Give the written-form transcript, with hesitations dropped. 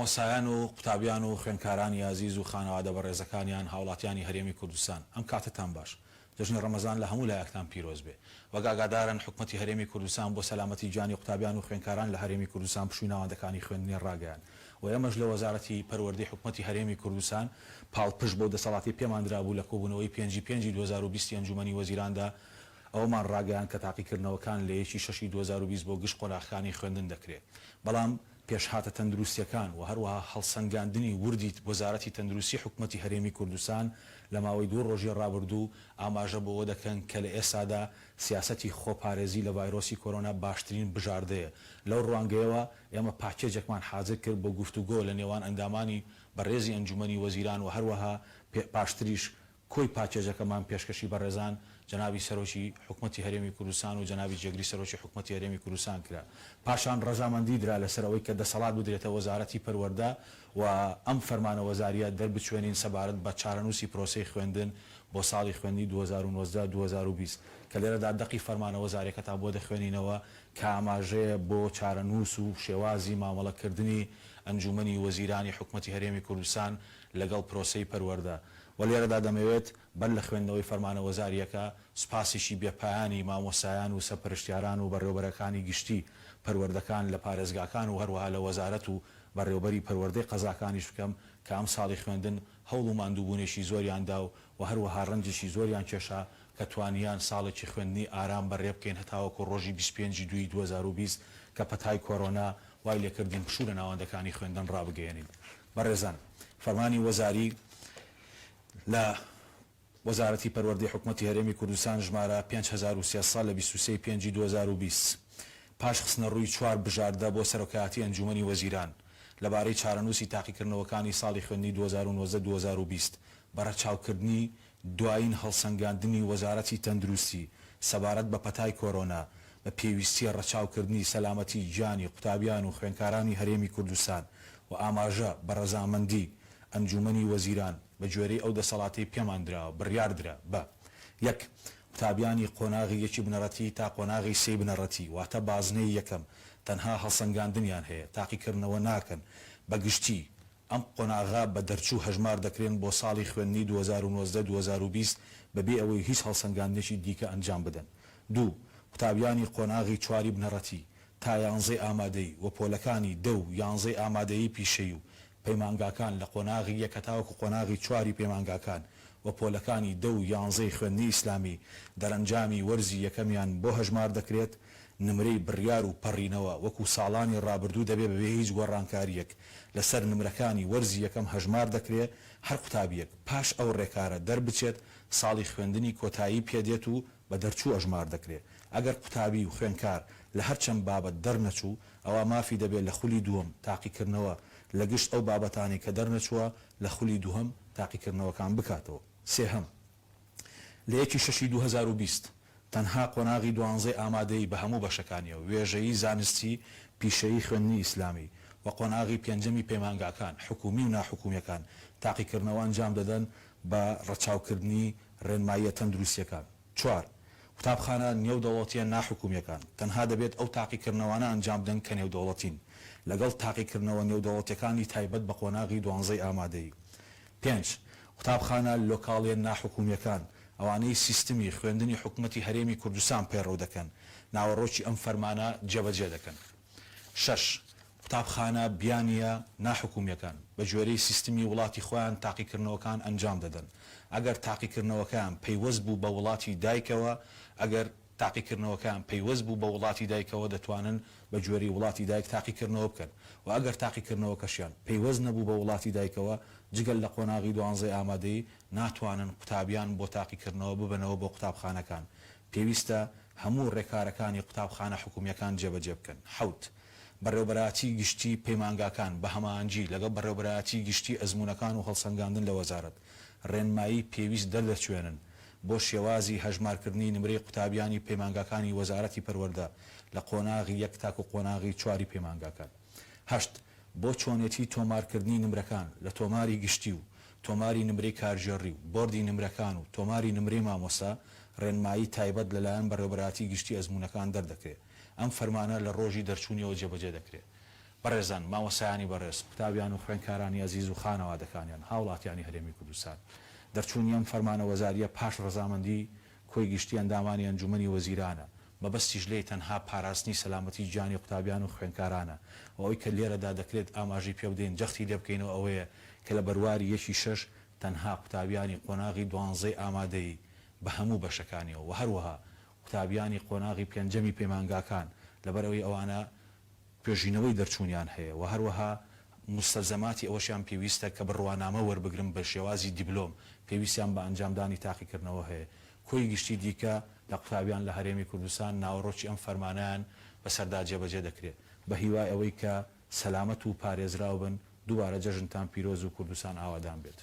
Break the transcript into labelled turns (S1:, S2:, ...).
S1: مامۆستایان و قوتابیان و خوێندکارانی ئازیز و خانەوادە بەڕێزەکانیان هاوڵاتیانی هەرێمی کوردستان ئەم کاتەتان باش جەژنی ڕەمەزان لە هەموو لایەکتان پیرۆز بێ وەک ئاگادارن حکومەتی هەرێمی کوردستان بۆ سەلامەتی گیانی قوتابیان و خوێندکاران لە هەرێمی کوردستان پشووی ناوەندەکانی خوێندنی ڕاگەیاند و ئێمەش لە وەزارەتی پەروەردەی حکومەتی هەرێمی کوردستان پاڵپشت بەو دەسەڵاتەی پێمان درابوو لە کۆبوونەوەی پێنجی پێنجی 2020 ئەنجومەنی وەزیراندا ئەوەمان ڕاگەیاند کە تاقیکردنەوەکان لە یەکی شەشی 2020 بۆ گشت قۆناغەکانی خوێندن دەکرێ بەڵام پێشهاتە تەندروستییەکان و هەروەها هەڵسەنگاندنی وردی وەزارەتی تەندروستی حکومەتی هەرێمی کوردستان لە ماوەی دوو ڕۆژی ڕابردوو ئاماژە بەوە دەکەن کە لە ئێستادا سیاسەتی خۆپارێزی لە ڤایرۆسی کۆرۆنا باشترین بژاردەیە. لەو ڕوانگەیەوە ئێمە پاکێجێکمان حازر کرد بۆ گفتوگۆ لە نێوان ئەندامانی بەڕێزی ئەنجومەنی وەزیران و هەروەها پاشتریش کۆی پاکێجەکەمان پێشکەشی بەڕێزان جەنابی سەرۆکی حکومەتی هەرێمی کوردستان و جەنابی جێگری سەرۆکی حکومەتی هەرێمی کوردستان کرا. پاشان ڕەزامەندی درا لەسەر ئەوەی کە دەسەڵات بدرێتە وەزارەتی پەروەردە و ئەم فەرمانە وەزارییە دەربچوێنین سەبارەت بە چارەنووسی پرۆسەی خوێندن بۆ ساڵی خوێندنی 2019 2020 کە لێرەدا دەقی فەرمانە وەزارییەکەتان بۆ دەخوێنینەوە کە ئاماژەیە بۆ چارەنووس و شێوازی مامەڵەکردنی ئەنجوومەنی وەزیرانی حکومەتی هەرێمی کوردستان لەگەڵ پرۆسەی پەروەردە. وە لێرەدا دەمەوێت بەر لە خوێندنەوەی فەرمانە وەزارییەکە سوپاسێکی بێ پایانی مامۆستایان و سەرپەرشتیاران و بەڕێوەبەرەکانی گشتی پەروەردەکان لە پارێزگاکان و هەروەها لە وەزارەت و بەڕێوەبەری پەروەردەی قەزاکانیش بکەم کە ئەم ساڵی خوێندن هەوڵ و ماندووبوونێکی زۆریان دا و وە هەروەها ڕەنجێکی زۆریان کێشا کە توانیان ساڵێکی خوێندنی ئارام بەڕێ بکەین هەتاوەکو ڕۆژی 25 ی دووی 2020 کە پەتای کۆرۆنا وای لێکردین پشوو لە ناوەندەکانی خوێندن ڕابگەیەنین. بەڕێزان فەرمانی وەزاری لە وەزارەتی پەروەردەی حکومەتی هەرێمی کوردستان ژمارە 5300 لە 23 ی پێنجی 2020 پاش خستنەڕووی چوار بژاردە بۆ سەرۆکایەتی ئەنجومەنی وەزیران لەبارەی چارەنووسی تاقیکردنەوەکانی ساڵی خوێندنی 2019 2020 بە ڕەچاوکردنی دوایین هەڵسەنگاندنی وەزارەتی تەندروستی سەبارەت بە پەتای کۆرۆنا بە پێویستی ڕەچاوکردنی سەلامەتی گیانی قوتابیان و خوێندکارانی هەرێمی کوردستان و ئاماژە بە ڕەزامەندی ئەنجوومەنی وەزیران بە گوێرەی ئەو دەسەڵاتەی پێمان دراوە بڕیار درا بە، یەک. قوتابیانی قۆناغی یەکی بنەڕەتی تا قۆناغی سێی بنەڕەتی واتە بازنەی یەکەم تەنها هەڵسەنگاندنیان هەیە تاقیکردنەوە ناکەن بە گشتی ئەم قۆناغە بە دەرچوو هەژمار دەکرێن بۆ ساڵی خوێندنی 2019 2020 بەبێ ئەوەی هیچ هەڵسەنگاندنێکی دیکە ئەنجام بدەن. دوو. قوتابیانی قۆناغی چواری بنەڕەتی تا یانزەی ئامادەیی و پۆلەکانی دە و یانزەی ئامادەیی پیشەیی و پەیمانگاکان لە قۆناغی یەک هەتاوەکو قۆناغی چواری پەیمانگاکان و پۆلەکانی دە و یانزەی خوێندنی ئیسلامی دەرەنجامی وەرزی یەکەمیان بۆ هەژمار دەکرێت نمرەی بڕیار و پەڕینەوە وەکو ساڵانی ڕابردوو دەبێ بەبێ هیچ گۆڕانکارییەک لەسەر نمرەکانی وەرزی یەکەم هەژمار دەکرێ، هەر قوتابییەک پاش ئەو ڕێکارە دەربچێت ساڵی خوێندنی کۆتایی پێدێت و بە دەرچوو ئەژمار دەکرێ، ئەگەر قوتابی و خوێندکار لە هەر چەند بابەت دەرنەچوو ئەوا مافی دەبێ لە خولی دووەم تاقیکردنەوە لە گشت ئەو بابەتانەی کە دەرنەچووە لە خولی دووهەم تاقیکردنەوەکان بکاتەوە. سێهەم. لە یەکی شەشی 2020 تەنها قۆناغی دوانزەی ئامادەیی بە هەموو بەشەکانیەوە، وێژەیی، زانستی، پیشەیی، خوێندنی ئیسلامی، و قۆناغی پێنجەمی پەیمانگاکان، حکوومی و ناحکوومیەکان، تاقیکردنەوە ئەنجام دەدەن بە ڕەچاوکردنی ڕێنماییە تەندروستیەکان. چوار. قوتابخانە نێودەوڵەتیە ناحکوومیەکان، تەنها دەبێت ئەو تاقیکردنەوانە ئەنجام بدەن کە نێودەوڵەتین، لەگەڵ تاقیکردنەوە نێودەوڵەتیەکانی تایبەت بە قۆناغی دوانزەی ئامادەیی. پێنج. قوتابخانە لۆکاڵیە ناحکومیەکان، ئەوانەی سیستمی خوێندنی حکومەتی هەرێمی کوردستان پەیڕەو دەکەن، ناوەڕۆکی ئەم فەرمانە جێبەجێ دەکەن. شەش. قوتابخانە بیانیە ناحکومیەکان، بە گوێرەی سیستمی وڵاتی خۆیان تاقیکردنەوەکان ئەنجام دەدەن، ئەگەر تاقیکردنەوەکەیان پەیوەست بوو بە وڵاتی دایکەوە، ئەگەر. تاقیکردنەوەکەیان پەیوەست بوو بە وڵاتی دایکەوە دەتوانن بە گوێرەی وڵاتی دایک تاقیکردنەوە بکەن و ئەگەر تاقیکردنەوەکەشیان پەیوەست نەبوو بە وڵاتی دایکەوە جگە لە قۆناغی دوانزەی ئامادەیی ناتوانن قوتابیان بۆ تاقیکردنەوە ببەنەوە بۆ قوتابخانەکان پێویستە هەموو ڕێکارەکانی قوتابخانە حکومییەکان جێبەجێ بکەن. حەوت. بەڕێوبەرایەتی گشتی پەیمانگاکان بە هەماهەنگی لەگەڵ بەڕێوبەرایەتی گشتی ئەزموونەکان و هەڵسەنگاندن لە وەزارەت ڕێنمایی پێویست دەردەچوێنن بۆ شێوازی هەژمارکردنی نمرەی قوتابیانی پەیمانگاکانی وەزارەتی پەروەردە لە قۆناغی یەک تاکو قۆناغی چواری پەیمانگاکان. هەشت، بۆ چۆنێتی تۆمارکردنی نمرەکان لە تۆماری گشتی و تۆماری نمرەی کارگێڕی و بۆردی نمرەکان و تۆماری نمرەی مامۆستا، ڕێنمایی تایبەت لەلایەن بەڕێوبەرایەتی گشتی ئەزموونەکان دەردەکرێ. ئەم فەرمانە لە ڕۆژی دەرچوونیەوە جێبەجێ دەکرێ. بەڕێزان، مامۆستایانی بەڕێز، قوتابیان و خوێندکارانی ئەزیز و خانەوادەکانیان، هاوڵاتیانی هەرێمی کوردستان. دەرچوونی ئەم فەرمانە وەزارییە پاش ڕەزامەندی کۆی گشتی ئەندامانی ئەنجومەنی وەزیرانە، مەبەستیش لێی تەنها پاراستنی سەلامەتی گیانی قوتابیان و خوێندکارانە و ئەوەی کە لێرەدا دەکرێت ئاماژەی پێبدەین جەختی لێبکەینەوە ئەوەیە کە لە بەرواری یەکی شەش تەنها قوتابیانی قۆناغی دوانزەی ئامادەیی بە هەموو بەشەکانیەوە و هەروەها قوتابیانی قۆناغی پێنجەمی پەیمانگاکان لەبەرئەوەی ئەوانە توێژینەوەی دەرچوونیان هەیە و هەروەها موستەلزەماتی ئەوەشیان پێویستە کە بڕوانامە وەربگرن بە شێوازی دیبلۆم پێویستیان بە ئەنجامدانی تاقیکردنەوە هەیە. کۆی گشتی دیکە لە قوتابیان لە هەرێمی کوردستان ناوەڕۆکی ئەم فەرمانەیان بەسەردا جێبەجێ دەکرێت. بە هیوای ئەوەی کە سەلامەت و پارێزراو بن، دووبارە جەژنتان پیرۆز و کوردستان ئاوادان بێت.